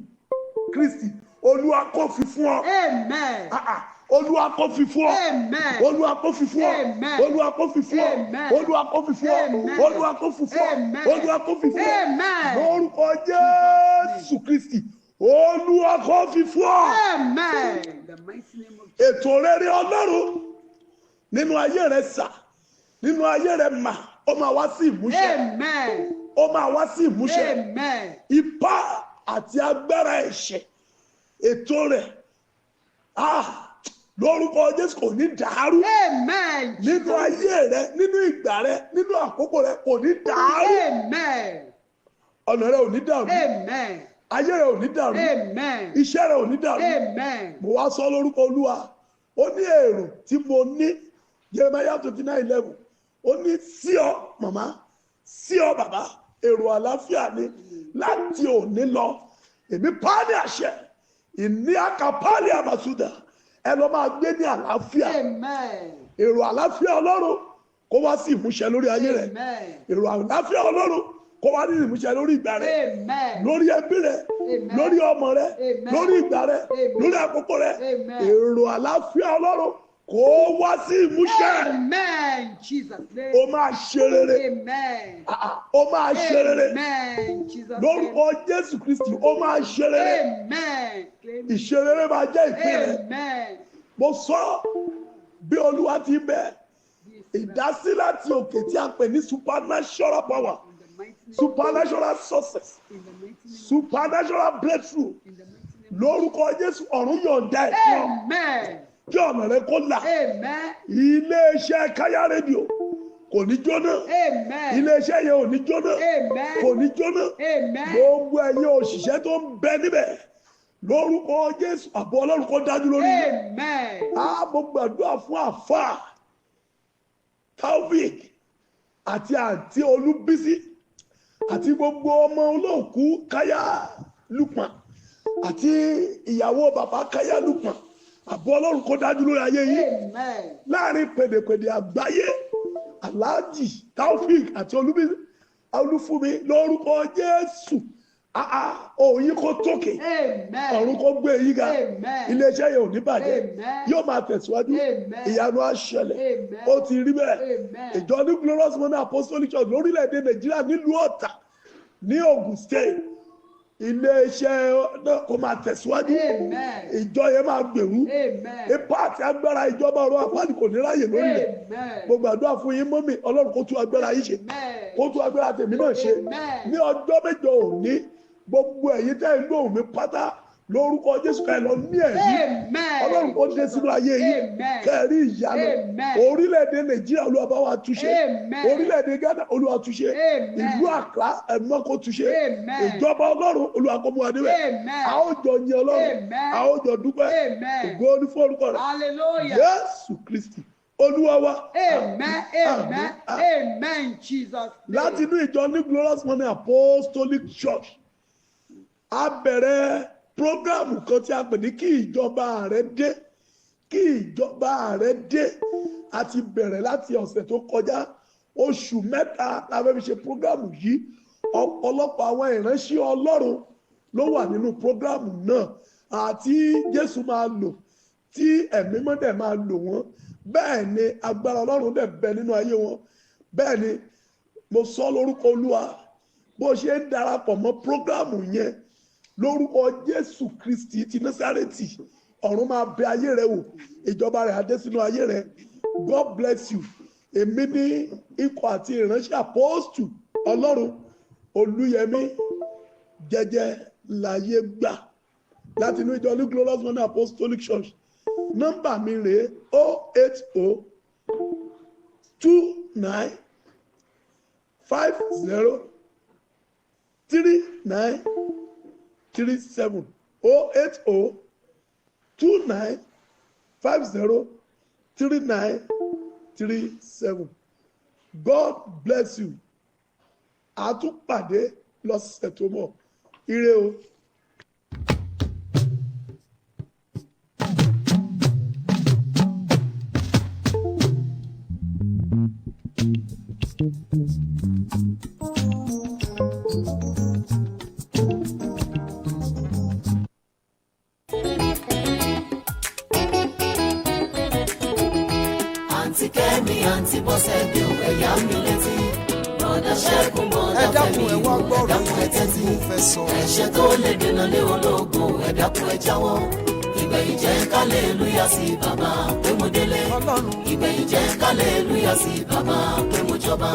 Kristi, Olúwa kó fi fún ọ. Amen. Ah, ah. Olúwa kó fi fún ọ. Amen. Olúwa kó fi fún ọ. Amen. Olúwa kó fi fún ọ. Amen. Olúwa kó fi fún ọ. Amen. Olúwa kó fi fún ọ. Amen. Olúwa kó fi fún ọ. Amen. Lórúkọ Jésù Kristi, Olúwa kó fi fún ọ. Amen. In the mighty name of Jesus. Ètò rere Ọlọ́run nínú ayé rẹ sà, nínú ayé rẹ mà, ó máa wá sí ìmúṣẹ. Amen. Ó máa wá sí ìmúṣẹ. Amen. Ipá àti agbára ẹ̀ṣẹ̀, ètò rẹ̀, ah, lórúkọ Jésù kò ní dàrú. Amen. Nínú ayé rẹ, nínú ìgbà rẹ, nínú àkókò rẹ kò ní dàrú. Amen. Ọ̀nà rẹ ò ní dàrú. Amen. Ayé rẹ ò ní dàrú. Amen. Iṣẹ́ rẹ ò ní dàrú. Amen. Mo wá sọ lórúkọ Olúwa, ó ní èrò tí mo ní, Jeremiah 29:11, ó ní sí ọ màmá, sí ọ bàbá, èrò àlàáfíà ni láti òní lọ. Èmi pa á ní àṣẹ, ìní àkàpálẹ̀ àmàsúdà, ẹ lọ máa gbé ní àlàáfíà. Amen. Èrò àlàáfíà Ọlọ́run kó wá sí ìmúṣẹ lórí ayé rẹ. Amen. Èrò àlàáfíà Ọlọ́run kó wá ní ìmúṣẹ lórí ìgbà rẹ, Amen. lórí ẹbí rẹ, Amen. lórí ọmọ rẹ, Amen. lórí ìgbà rẹ, Amen. lórí àkókò rẹ. Amen. Èrò àlàáfíà Ọlọ́run kó wá sí ìmúṣẹ. Amen. Jesus name. Ó máa ṣe rere. Amen. Ah, ah, ó máa ṣe rere. Amen. Jesus name. Lórúkọ Jésù Kristi, ó máa ṣe rere. Amen. Ìṣerere máa jẹ́ ìpín rẹ. Amen. Mo sọ bí Olúwa ti ń bẹ, ìdásí láti òkè tí a pè ní supernatural power, In the mighty name. supernatural success, In the mighty name. supernatural breakthrough, In the mighty name. lórúkọ Jésù, ọ̀run yọ̀ǹda ẹ̀ fún ọ. Amen. Kí ọ̀nà rẹ kó là. Amen. Iléeṣẹ́ Káyá rédíò kò ní jóná. Amen. Iléeṣẹ́ yẹn ò ní jóná. Amen. Kò ní jóná. Amen. Gbogbo ẹ̀yin òṣìṣẹ́ tó ń bẹ níbẹ̀, lórúkọ Jésù, àbọ̀ Ọlọ́run kó dájú lórí yín. Amen. Á mo gbàdúrà fún àfáà Taofik àti àǹtí Olúbísí àti gbogbo ọmọ olóòkú Káyá Lukman àti ìyàwó bàbá Káyá Lukman, àbọ̀ Ọlọ́run kó dájú lórí ayé yín. Amen. Láàrin pèdèpèdè àgbáyé, Alhaji Taofik àti Olúbísí Olúfúnmi, lórúkọ Jésù, òyìn kó tókè, Amen. ọ̀run kó gbé yín ga. Amen. Iléeṣẹ́ yẹn ò ní bàjẹ́. Amen. Yóò máa tẹ̀síwájú. Amen. Ìyanu á ṣẹlẹ̀. Amen. Ó ti rí bẹ́ẹ̀. Amen. Ìjọ ní Glorious Morning Apostolic Church lórílẹ̀‐èdè Nàìjíríà, nílùú Ọ̀tà ní Ogun State, iléeṣẹ́ náà kó máa tẹ̀síwájú. Amen. Ìjọ yẹn máa gbèrú. Amen. Ipá àti agbára ìjọba ọ̀run àpáàdì kò ní ráyè lórí rẹ̀. Amen. Mo gbàdúrà fún yín mọ́mì, Ọlọ́run kó tún agbára yín ṣe, Amen. kó tún agbára tèmi náà ṣe. Amen. Ní ọjọ́ mẹ́jọ òní, gbogbo ẹ̀yin tẹ́ ń gbóhùn mi pátá, lórúkọ Jésù, ká ẹ lọ ní ẹ̀rí. Amen. Ọlọ́run kó dé sínú ayé yín. Amen. Kẹ́ ẹ rí ìyanu. Amen. Orílẹ̀-èdè Nàìjíríà, Olúwa bá wa túnṣe. Amen. Orílẹ̀-èdè Ghana, Olúwa túnṣe. Amen. Ìlú Accra, ẹ̀mọ́ kó túnṣe. Amen. Ìjọba Ọlọ́run, Olúwa kó mú wa débẹ̀. Amen. A ó jọ yin Ọlọ́run. Amen. A ó jọ dúpẹ́. Amen. Ògo ní fún orúkọ rẹ̀. Hallelujah. Jésù Kristi Olúwa wa. Amen. Amen. Àmín. Amen. Jesus name. Láti inú ìjọ ní Glorious Morning Apostolic Church, a bẹ̀rẹ̀ prógrámù kan tí a pè ní kí ìjọba rẹ dé, kí ìjọba rẹ dé. A ti bẹ̀rẹ̀ láti ọ̀sẹ̀ tó kọjá. Oṣù 3 la fẹ́ fi ṣe prógrámù yìí. Ọ̀pọ̀lọpọ̀ àwọn ìránṣẹ́ Ọlọ́run ló wà nínú prógrámù náà àti Jésù máa lò, tí ẹ̀mí mọ́ dẹ̀ máa lò wọ́n. Bẹ́ẹ̀ ni agbára Ọlọ́run dẹ̀ bẹ nínú ayé wọn. Bẹ́ẹ̀ ni mo sọ lórúkọ Olúwa, bó ṣe ń darapọ̀ mọ́ prógrámù yẹn, lórúkọ Jésù Kristi ti Násárẹ́tì, ọ̀run máa bẹ ayé rẹ wò, ìjọba rẹ̀ á dé sínú ayé rẹ. God bless you. Èmi ní ikọ̀ àti ìránṣẹ́ àpọ́stù Ọlọ́run Olúyẹmí Jẹ́jẹ́ láyé gbà láti inú ìjọ ní Glorious Morning Apostolic Church. Nọ́mbà mi rèé: 080 29 50 39 37, 080 29. 50 39 37. God bless you. Àtúnpàdé lọ́sẹ̀ tó mọ̀. Ire o. Àǹtí Kẹ́mi, àǹtí Bọ́sẹ̀dé ò, ẹ̀yà mi létí. Bọ̀dá Ṣẹ́gun, bọ̀dá Ẹ dákun, Fẹ́mi ẹ wá ò, ẹ gbọ́rọ̀ dákun, ẹ yìí tí tẹ́tí. mo fẹ́ sọ. Ẹ̀ṣẹ̀ tó lè dènà lé ológo, ẹ dákun, ẹ jáwọ́. Ìgbẹ̀yìn jẹ́ kálẹ̀lúyà sí bàbá pé mo délé. Ọlọ́run. Ìgbẹ̀yìn jẹ́ kálẹ̀lúyà sí bàbá pé mo jọba.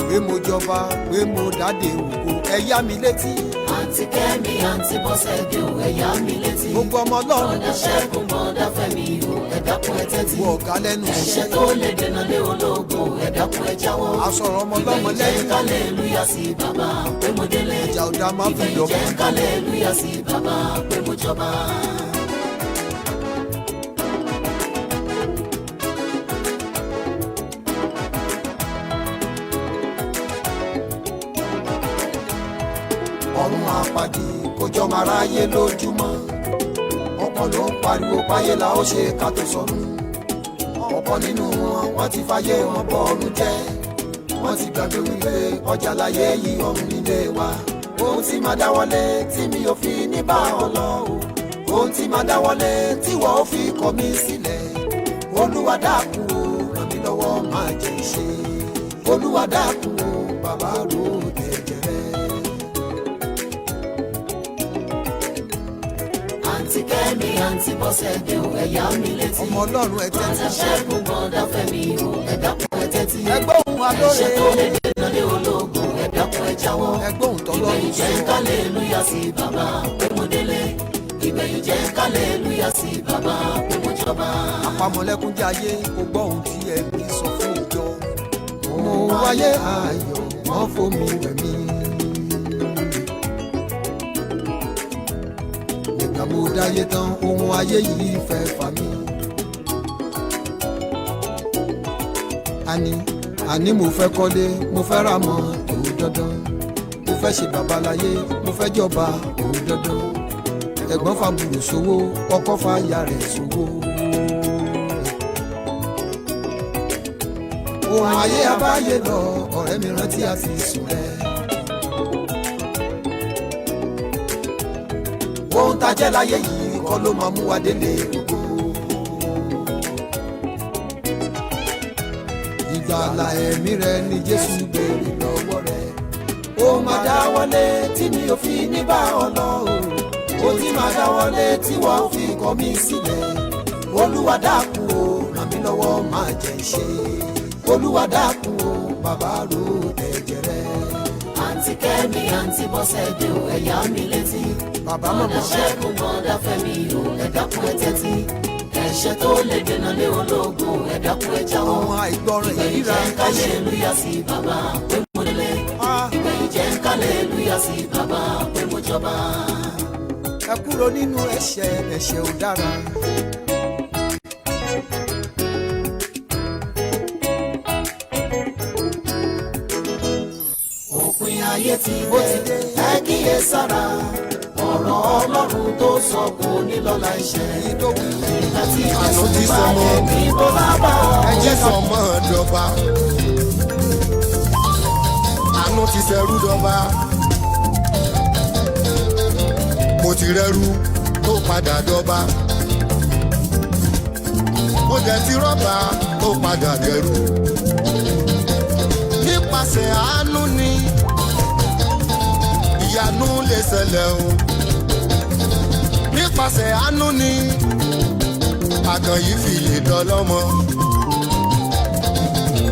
Pé mo jọba, pé mo dáde ògo, ẹ yá mi létí. Àǹtí Kẹ́mi, àǹtí Bọ́sẹ̀dé ò, ẹ̀yà mi létí. Gbogbo ọmọ Ọlọ́run. Bọ̀dá Ṣẹ́gun, bọ̀dá Fẹ́mi ò, ẹ dákun, ẹ tẹ́tí. Wọ ọ̀gá lẹ́nu Ẹ̀ṣẹ̀ iṣẹ́. tó lè dènà lé ológo, ẹ dákun, ẹ jáwọ́. Asọ̀rọ̀ ọmọ ọlọ́mọ Ìgbẹ̀yìn jẹ́ lẹ́yìn. kálẹ̀lúyà sí bàbá pé mo délé. Ìjà ọ̀dà máa fi Ìgbẹ̀yìn dọ̀mọ́. jẹ́ kálẹ̀lúyà sí bàbá pé mo jọba. Ọ̀run àpàdé kò jọmọ aráyé lójúmọ́. Ọ̀pọ̀ ló ń pariwo páyé la ó ṣe ká tó sọnù. Ọ̀pọ̀ nínú wọn, wọ́n ti fàyè wọn bọ ọ̀run jẹ́. Wọ́n ti gbàgbé wípé ọjà láyé yìí, ọ̀run nílé wa. Ohun tí máa dáwọ́lé tí mi ò fi ní bá ọ lọ o, ohun tí máa dáwọ́lé tí wọ́n ó fi kọ̀ mí sílẹ̀, Olúwa dákun o, ràn mí lọ́wọ́, máa jẹ́ ìṣe. Olúwa dákun o, bàbá ro tẹ̀jẹ̀ rẹ̀. Àǹtí Kẹ́mi, àǹtí Bọ́sẹ̀dé ò, ẹ̀yà mi létí. Ọmọ Ọlọ́run, ẹ tẹ́tí. Bọ̀dá Ṣẹ́gun, bọ̀dá Fẹ́mi ò, ẹ dákun, ẹ tẹ́tí. Ẹ gbóhùn alóore. Ẹ̀ṣẹ̀ tó lè dènà lé ológo, ẹ dákun, ẹ jáwọ́. Ẹ gbóhùn tọ́lọ́run Ìgbẹ̀yìn jẹ́ sọ. kálẹ̀lúyà sí bàbá pé mo délé. Ìgbẹ̀yìn jẹ́ kálẹ̀lúyà sí bàbá pé mo jọba. Àpamọ̀lẹ́kúnjẹ ayé kò gbọ́ ohun tí ẹbí sọ fún ìjọ. Mo wáyé ayọ̀, wọ́n fomi wẹ̀ mí. Nígbà mo dáyé tán, ohun ayé yìí fẹ́ fà mí. Àní mo fẹ́ kọ́lé, mo fẹ́ ra mọ́tò dandan. Mo fẹ́ ṣe babaláyé, mo fẹ́ jọba òun dandan. Ẹ̀gbọ́n fàbùrù sówó, ọkọ fàyà rẹ̀ sówó. Ohun ayé abáyé lọ, ọ̀rẹ́ mi, rántí àti sùn rẹ̀. Ohun tá a jẹ́ láyé yìí kọ́ ló máa mú wa délé ògo. Ìgbàlà ẹ̀mí rẹ ni Jésù béèrè lọ́wọ́ rẹ̀. Ó máa dáwọ́lé tí mi ò fi ní bá ọ lọ o, ó ti máa dáwọ́lé tí wọ́n fi kọ̀ mí sílẹ̀. Olúwa dákun o, ràn mí lọ́wọ́, máa jẹ́ ìṣe. Olúwa dákun o, bàbá ro ẹ̀jẹ̀ rẹ̀. Àǹtí Kẹ́mi, àǹtí Bọ́sẹ̀dé ò, ẹ̀yà mi létí. Bàbá, Bọ̀dá màmá. Ṣẹ́gun, bọ̀dá Fẹ́mi ò, ẹ dákun, ẹ tẹ́tí. Ẹ̀ṣẹ̀ tó lè dènà lé ológo, ẹ dákun, ẹ jáwọ́. Àwọn àìgbọràn Ìgbẹ̀yìn ìríra jẹ́ kálẹ̀lúyà sí bàbá pé mo délé. Ah. Ìgbẹ̀yìn jẹ́ kálẹ̀lúyà sí bàbá pé mo jọba. Ẹ kúrò nínú ẹ̀ṣẹ̀, ẹ̀ṣẹ̀ ò dára. Òpin ayé ti Ó ti dé, dé. ẹ kíyè sára. Ọ̀rọ̀ Ọlọ́run tó sọ kò ní lọ́la iṣẹ́. Èyí tó wí. Nígbà tí Àná Jésù ti bá sọmọ. dé ní bó bá bá ọ. Ẹ jẹ́ sọmọ dọba. Àánú ti ṣẹrú dọba. Mo ti rẹ́rú tó padà dọba. Mo dẹ̀ ti rọ́bà tó padà dẹrú. Nípasẹ̀ àánú ni ìyanu lè ṣẹlẹ̀ o. Nípasẹ̀ àánú ni àgàn yìí fi lè dọlọ́mọ.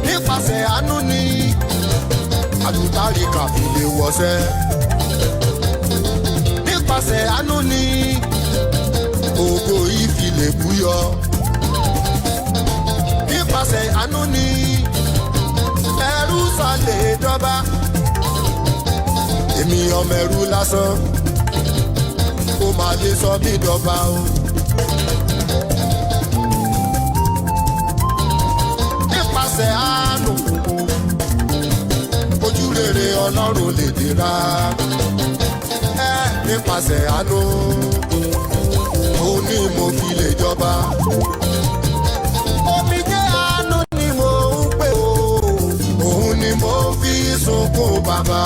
Nípasẹ̀ àánú ni àlùbáríkà fi lè wọṣẹ́. Nípasẹ̀ àánú ni ògo yìí fi lè búyọ. Nípasẹ̀ àánú ni ẹrú sọlẹ̀ dọ́ba. Èmi ọmọ ẹrú lásán kó máa lè sọ mí dọ́ba o. Nípasẹ̀ àánú, ojú rere Ọlọ́run lè dira. Ẹ nípasẹ̀ àánú, òun ni mo fi lè jọba. Omijé àánú ni mo ń pè ó, òun ni mo fi sunkún bàbá.